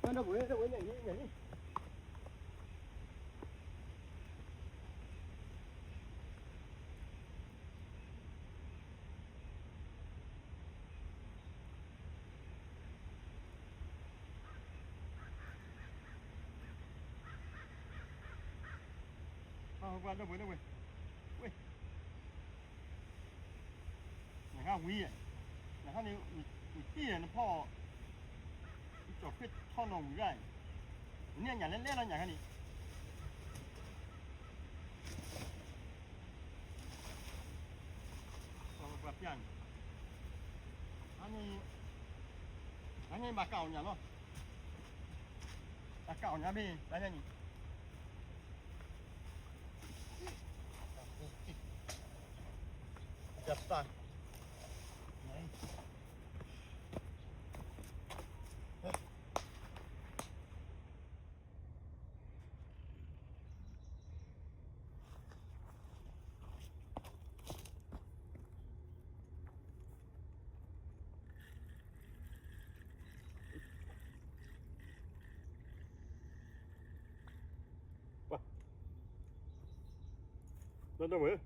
ဒီပုၢ်ဝဲၢ် ဒီပုၢ်ဝဲၢ် ညၣ်လံ ညၣ်လံ ဒီပုၢ်ဝဲၢ် ဒီပုၢ်ဝဲၢ် ဝ့ၢ် နဟးဝံၤယဲၢ်, နဟးန့ၣ် နတံၢ်ယဲၢ်နဖီၣ်, နကၠီၣ်ဃ့ထီၣ်နီၣ်ဝံၤဒၣ်, နန့ၢ်ညၣ်လဲၣ်လဲၣ်လီၤညၣ်ခါန့ၣ်, ပှၤပျၢ်န့ၣ်, အန့ၣ်, အန့ၣ်ဘၣ်ကးအီၣ်ညၣ်လီၤ, ဘၣ်ကးအီၣ်ညၣ်ဘ့ၣ် တၢ်ညါန့ၣ် Just fine. ဒီပုၢ်ဝဲၢ်,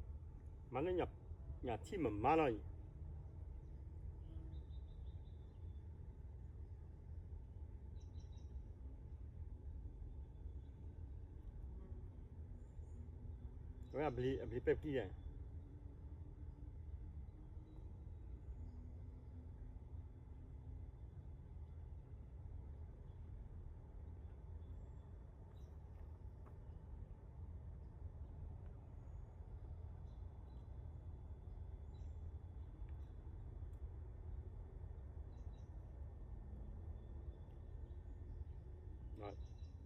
မၤလၢညၣ်ထံမမါလီၤအံၤ, အဝဲအဘျံးပဲပကံၢ်ယဲၢ်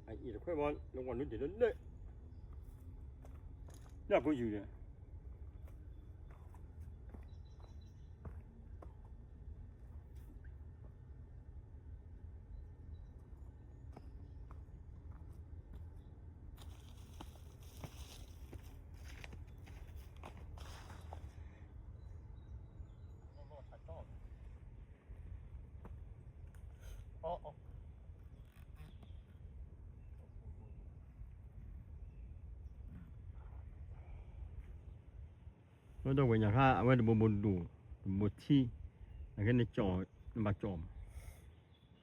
အအံၤတခွဲဘီ လၢဝၤနုာ်တ့ၢ်လၢလၢ လၢအပူၤယုာ်ဒီး ဒီပုၢ်ဝဲၢ်ညၣ်ခါ အဝဲတဘိဘိဒိၣ်, တဘိထံ, နကဲနကၠီၣ်, နဘၣ်ကၠီၣ်မး,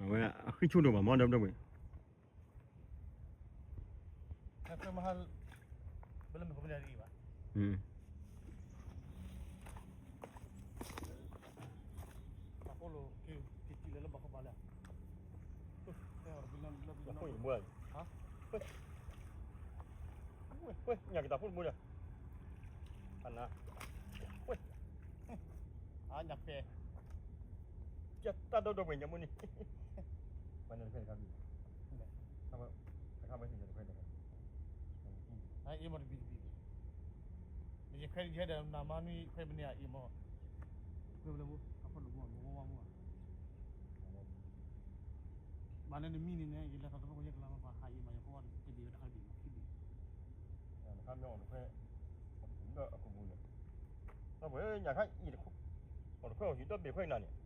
အဝဲအဃံဆိဒိၣ်ဘၣ်မး ဒီပုၢ်ဝဲၢ် ညၣ်ကတၢၢ်ဖိတဘိဒီး, ညၣ်ပဲ, ကတၢၢ်ဒီဒီပုၢ်ဝဲၢ်ညၣ်မုၢ်န့ၣ်, ပှၤန့ၣ်တခွဲတခါဘံၣ်, တခါဘံၣ်တခွဲတခါ, အ့ၣ်မးတဘံၣ်တဘံၣ်, ယခွဲယဲဒီးနၤမါနွံခွဲမန့ၢ်အအ့ၣ်မး, ခွဲဝဲလၢမူ အဖီၣ်လိာ်မူ မူဝါမူ, ဘၣ်လၢနမံန့ၣ်န့ၣ် ယလဲၤထီၣ်တၢ်ဖိကယဲၢ်ကလါမး ပှၤဟးအ့ၣ်မး ယဖီၣ်ဝဲတဘ့ၣ်ဝဲတခါဘ့ၣ်မး ခံဘ့ၣ်, တခါမ့ၢ်အီၣ်တခွဲ, ဒီးအကပူၤန့ၣ်, ဒီပုၢ်ဝဲၢ်ညၣ်ခါအံၤတခွဲ, အီၣ်တခွဲအီၣ်ဟံၣ်ဒီဘ့ၣ်ခွဲနၤန့ၣ် မ့ၢ်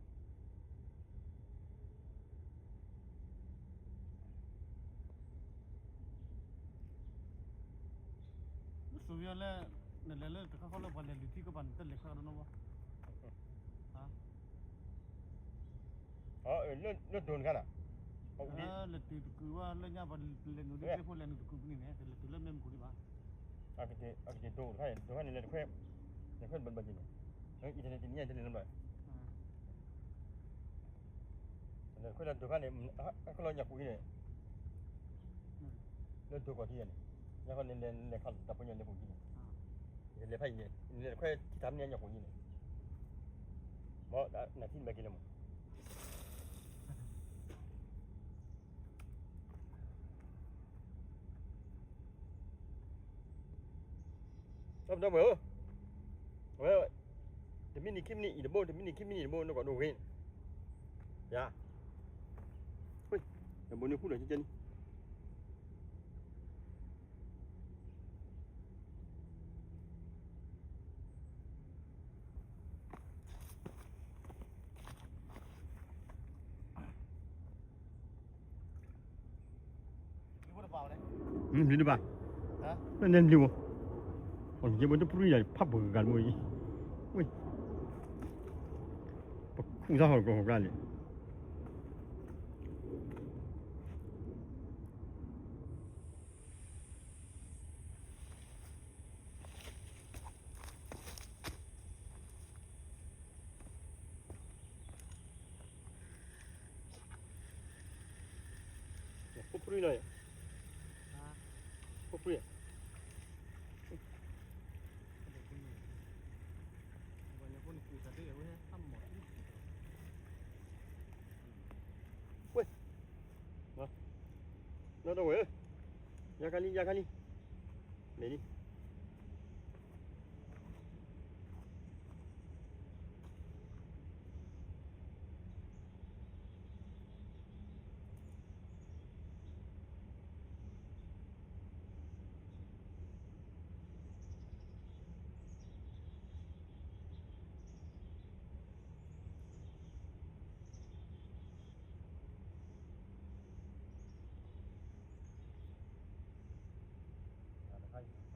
စိၤဝံၤလၢ နလဲၤလၢတခါဃီလၢပှၤလဲၤလုၢ်ထံကပၤန့ၣ် တလဲၤခွဲးအီၤနီတဘျီ, လၢဒိၣ်န့ၣ်ခါန့ၣ်, လဲၤတုၤတကုာ်ဝဲလၢညါ ပလဲၤနုာ်ဒ်ကျဲဖိလဲၤနုာ်တကုာ်ပန့ၣ်န့ၣ် တလဲၤတုၤလၢမဲၢ်မုၢ်ခိၣ်ဒံးဘၣ်, အကက့ၤဒိၣ်တခါန့ၣ် ဒိၣ်ခါန့ၣ်လဲၤတခွဲ, လဲၤခွဲဘၣ်ဘၣ်က့ၤန့ၣ်, အံၤတန့ၣ်တနံၤညါတန့ၣ်လၢဘၣ် လဲၤခွဲးလၢဒိၣ်ခါန့ၣ်, အကလီၤညၣ်ပူၤအံၤန့ၣ်, လၢဒိၣ်ကီၢ်ထံးယဲန့ၣ်, ညါခီန့ၣ်လဲၤခါလၢတၢ်ပညိၣ်လဲၤပူၤကံန့ၣ်, လဲၤဖးအံၤန့ၣ် လဲၤတခွဲခံထါမ့ၢ်ညၣ်ပူၤကံန့ၣ်, မ့ၢ်နၤထံၣ်မဲာ်က့ၤလၢမး ဒီပုၢ်ဝဲၢ်ဧၢ, အဝဲ, တမံးနံးခံမံးနံးအံၤတဘိ တမံးနံးခံမံးနံးအံၤတဘိ နကီၢ်ဒိၣ်ဂ့ၤ, ယၤ, တဘိနံၤဃူလီၤကကဲန့ၣ် နဘျုးဒံးဘၣ်, နဘျုးဘၣ်, ယဲဘိတပရူၢ်ယၤ ဖးပဂၤတဘိအံၤ, ဝ့ၢ်, ပခူၣ်စၢ်ဟီၣ်ကီၢ်ဟီၣ်ကျါန့ၣ် ဖိပြံလီၤ, ဖိပြံ, ဝဲ, ဒီးဝဲ, ယၤခါလံ ယၤခါလံ, မ့ၢ်လံ.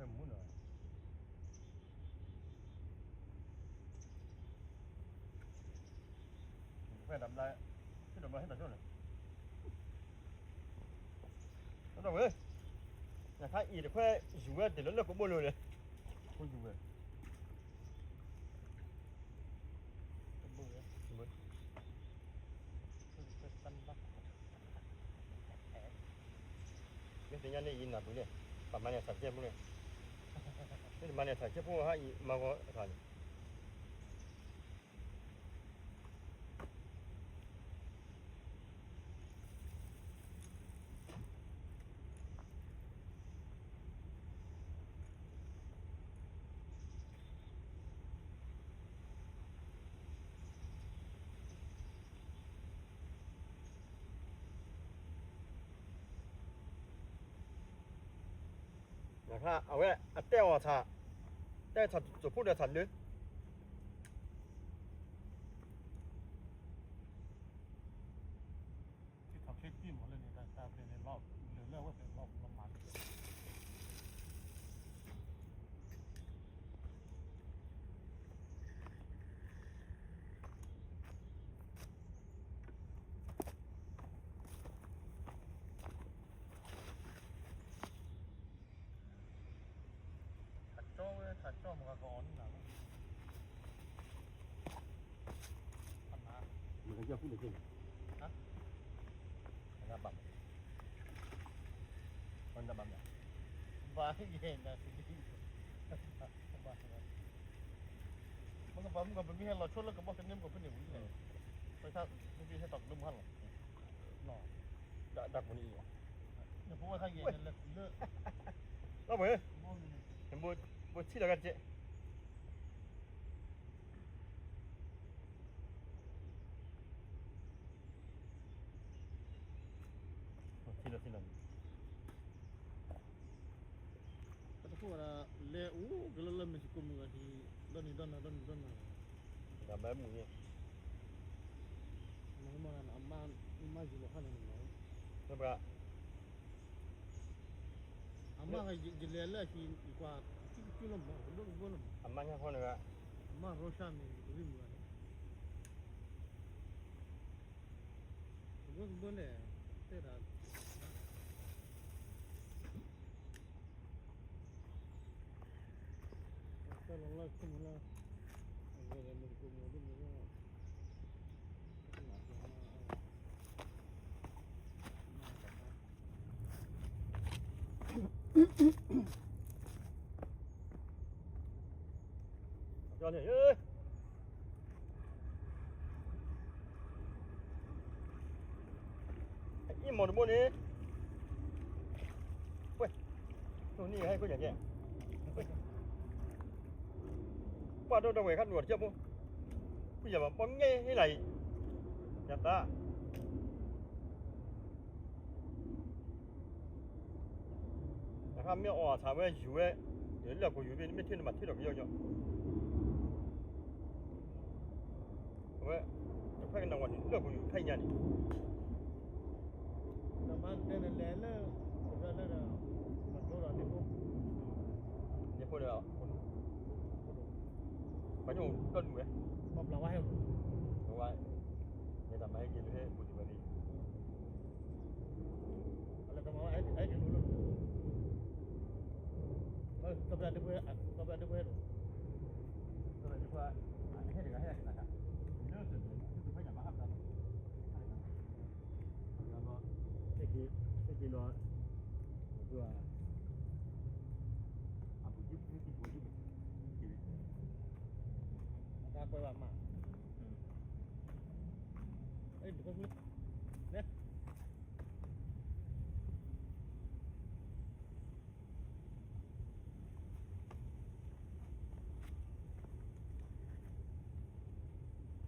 ဖဲမူနီၤ, ဖဲဒၣ်ဘျါ, ဖဲဒၣ်ဘျါဟဲတၢ်ကၠိန့ၣ်, ဒီးဝဲ, နခါအံၤတခွဲယူၤဝဲတ့ၢ်လၢလၢကဘိလိၤန့ၣ်, ကယူၤဝဲ မ့ၢ်သ့ၣ်ညါန့ၣ်အံၤနၢ်ပူၤန့ၣ်, ပမၤန့ၢ်ထးကဲဖိန့ၣ်, မ့ၢ်တမၤန့ၢ်ထးကဲဖိဟါအံၤမၤဂီၤအခါန့ၣ် အဝဲအတဲအီၤထး, တဲထးစိၢ်ဖိဒီးထးလၢ ထးကၠီဝဲထးကၠီမၤကီးအီၤန့ၣ်လီၤ, မ့ၢ်ကၠီဖူးတက့ၢ်န့ၣ်, ဘၣ်, ဘၣ်, ဘၣ်, မ့ၢ်ကဘၣ်မုၢ်ကီး ပမ့ၢ်ဟဲလီၤဆိလၢကဘီကန့ၢ်မုၢ်ကီးဖဲန့ၣ်ဝံၤ, ပမ့ၢ်ဟဲတီၢ်ကလၢမုၢ်ဟါလီၤ, တၢ်ပူၤန့ၣ်အံၤ, နဖိဝဲခါယဲၢ်လဲၤခူၣ်လၢ, လီၤပှဲၤ, ဘိထံၣ်လီၤကတ့ၢ် ထံၣ်လီၤထံၣ်လီၤ, တၢ်တခိၣ်ဝဲဒၣ် လဲၤအိၣ်ကလၢလၢ Mexico မုၢ်ဂၤဒ် ဒီနံၤဒီနၤ ဒီနံၤဒီနၤ, ဒီးဘၣ်မုၢ်န့ၣ်, မ့ၢ်မ့ၢ်အမါ မါယံၤလီၤခါန့ၣ်, လၢပှၤ အမါယလဲၤလၢအဟံၣ် ယကွၢ် ကကလီၤမး ကဘိကဘိလီၤမး, အမါညါဃီန့ၣ်, အမါရိၣ်ၡါန့ၣ် ကရံၣ်မုၢ်ဂၤန့ၣ်, ကဘိကဘိန့ၣ်, တဲဒၣ် တၢ်လီၤလီၢ်ခိၣ်မူလၢ အဝဲဒၣ်မ့ၢ်တကိးမူဒ်မ့ၢ်လၢ အံၤမီၢ်တဘိန့ၣ်, ဝဲ, န့ၣ်ဟဲခိၣ်ညါကဲ, ပှၤဒီးတဝဲၢ်ခါဒိၣ်တကဲဖိ, ဖုယဘၣ်ပီၣ်ငဲဟ့လၢအံၤ, ယသး နခါမ့ၢ်အီၣ်အဆၣ်ဝဲယူၤဝဲ, ယလၢၢ်ခိၣ်ယူၤဘ့ၣ် နမ့ၢ်ထံၣ်နဘၣ်ထံၣ်ထီၣ်ကယီကယီ, အဝဲ, တဖဲကနၣ်ဝဲန့ၣ် လၢၢ်ခိၣ်ယူၤဖဲညါန့ၣ်, နမၤတဲနလဲၤလၢ, လၢ န့ၣ်ဖိဒီး ပှၤညိၣ်ဒီဒူၣ်ဝဲ, ပှၤဘျးဝါဟဲ, ဝါ, ယတၢ်မၤဟဲက့ၤလၢဟဲဘူးဒံးဘၣ်န့ၣ်, လၢကမၤဝဲအဲၣ်ဒိးလၢ, ကဘျၣ်ဒၢဝဲ, ကဘျၣ်ဒၢဝဲဒီး, ကဘျၣ်ဒၢဝဲ, ဟဲတဂၤဟဲတဂၤ, လၢတၢ်တဖၣ်ညါဘၣ်ဟးဘျါလီၤ. ဟဲက့ၤ, ဟဲက့ၤဒီး, အပူၤ, အပူၤကံ, အပူၤကံ, အတၢ်ကွဲဘၣ်မး, အဲ, ဘၣ်ကီးတၢ်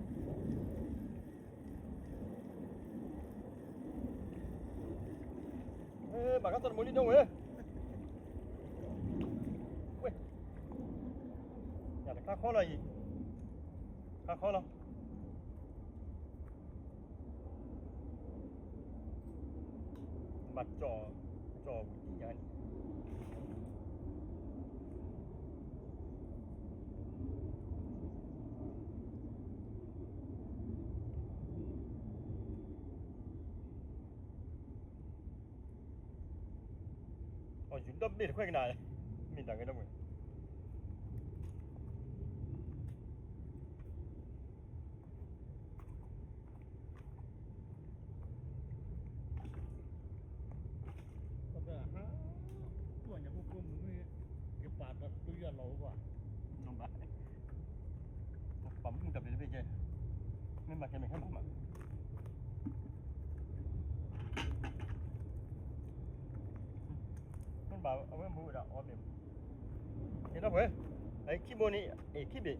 တမူလံဒိဝဲ, ဝဲ, ယၤတခါခီလီၤအံၤ, ခါခီလီၤ. ဘၣ်ကၠီၣ်, ကၠီၣ်ဝံၤညါန့ၣ်, အီၤ ယူၤဒီဘ့ၣ်တခွဲကနၣ်, မ့ၢ်တၢ်ဂ့ၤဒီးမ့ၢ် ပှၤမူတၢ်ဘျုးတဘ့ၣ်ကဲ, မ့ၢ်ဘၣ်ကဲမ့ၢ်ခဲမးမး, မ့ၢ်ဘၣ်အဝဲမူဝဲဒၣ်အီၤမ့ၢ်, ကဲထီၣ်ပှဲၤ, အခံဘိန့ၣ်, အခံဘ့ၣ်,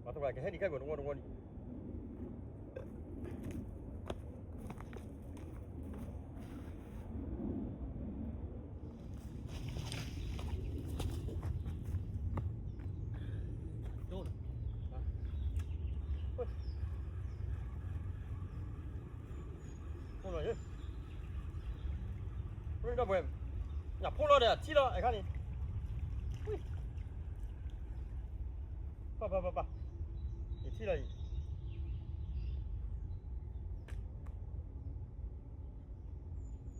ပှၤတဝဲကဟဲဒံးခဲကိာ်တဝီတဝီဒံး ဖိလီၤ, ဖိလီၤဒီး, ညၣ်ဖိလီၤဒီး ထံလီၤ အခါန့ၣ်, ပၢ်ပၢ်ပၢ်ပၢ်, ယထံလီၤအံၤ,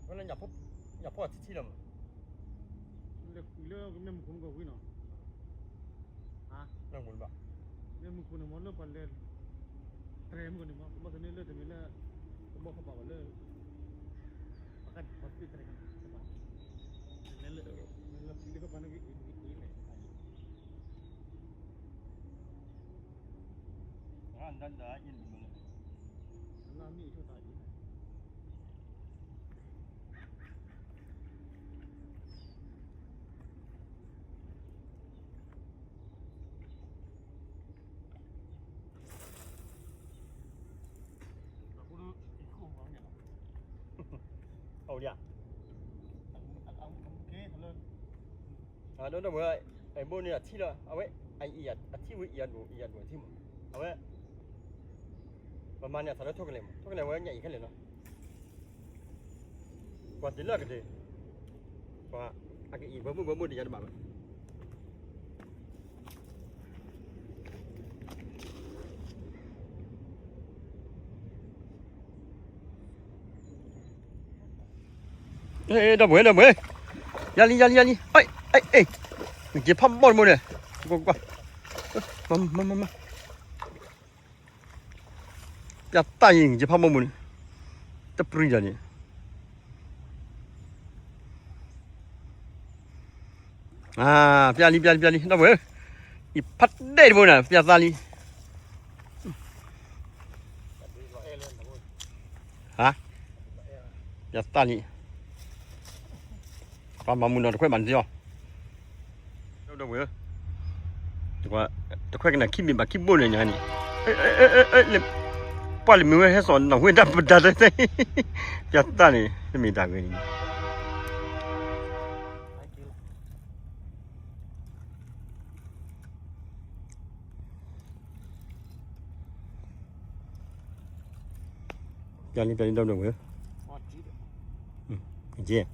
ဝဲလၢ ညၣ်ဖိအထံထံလီၤမး, လဲၤကွံာ်လၢကမျၢၢ်မူခိၣ်မ့ၢ်ကဝံၤနီၤ, မ့ၢ်မူခိၣ်န့ၣ်မ့ၢ်လၢပှၤလဲၤ တြဲၤမ့ၢ်ကန့ၣ်မ့ၢ် ကဘၣ်သန့လၢတမ့ၢ်လၢ ကဘီၣ်ခီၣ်ပာ်ဘၣ်လၢ ပှၤကပှၤသ့ၣ်တြဲၤကနၣ် ကဘၣ် လဲၤလၢ လဲၤလၢဖံလၢကပၤန့ၣ်က့ၤအ့ၣ်လဲၣ် လၢမ့ၢ်အဆိသးအံၤ အဝဲဒၣ် အဒိၣ်ဒိၣ်မုၢ် အဘိန့ၣ်အထံလီၤ အဝဲ အထံဝဲအံၤအဒိၣ် အံၤအဒိၣ်အထံမး အဝဲ ပမၤန့ၢ်အသးလၢထိၣ်ကလဲၤမး ထိၣ်ကလဲၤဝဲညၣ်အံၤခဲလၢာ်နီၤ ပှၤတ့လၢအကတၢၢ် ပှၤအကအံၤဘၢမုၢ်ဘၢမုၢ်တယၤတဘၣ်ဘၣ် ဒီပုၢ်ဝဲၢ် ဒီပုၢ်ဝဲၢ် ယၤလံ ယၤလံ ယၤလံ ဟဲ ဟဲ ဟဲ နက့ၤဖးဘီၣ်တဘိန့ၣ် ကွၢ် ကွၢ် မၤ မၤ မၤ မၤ ပျၢ်တၢ်အံၤ နက့ၤဖးဘီၣ်တဘိန့ၣ် တပျံၤတၢ်န့ၣ် ပျၢ်လံ ပျၢ်လံ ပျၢ်လံ ဒီပုၢ်ဝဲၢ် ယဖးဒဲၣ်တဘိန့ၣ် ပျၢ်သးလံ ဒီပုၢ်ဝဲၢ် ဒီပုၢ်ဝဲၢ် ဟါ, ယသၣ်လံ, ပှၤမၤမုာ်နီၤတခွဲးမၤန့ၣ်သ့အီၤ, ဒီဝဲ, တခွဲးကနၣ်ခံမံၤဘၣ်ခံဘိၣ်န့ၣ်ညါန့ၣ်, ပှၤလၢမ့ၢ်ဝဲဟဲစိာ်နီၣ်ဝဲဒၣ်ပဒါတသ့, ယသၣ်န့ၣ် တမ့ၢ်တၢ်ဂ့ၤန့ၣ် ပျၢ်လံပျၢ်လံဒီဒိၣ်ဝဲ, က့,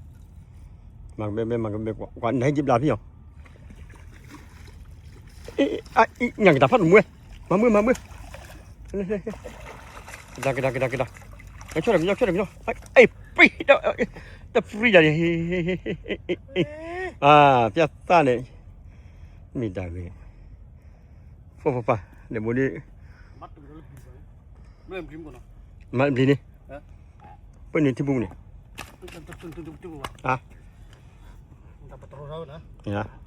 မၤကဘဲဘဲမၤကဘဲကွၢ်နဟဲက့ၤဘျါဖံအီၤ, ညၣ်ကတၢ်ဖးတမွဲ, မၤမွဲမၤမွဲ, ကဒါကဒါကဒါကဒါ, ကဆီဒီးကညီ ဆီဒီးကညီ, ပှံ, တပှံဒၣ်န့ၣ်, ပျၢ်သၣ်န့ၣ်, မ့ၢ်တၢ်ဂ့ၤ, ဖိဖိပၢ်, န့ၣ်ဘိဒ်, မၤဘျံးန့ၣ်, ပၢၢ်န့ၣ်ထံပူၤန့ၣ်, အါ, ယ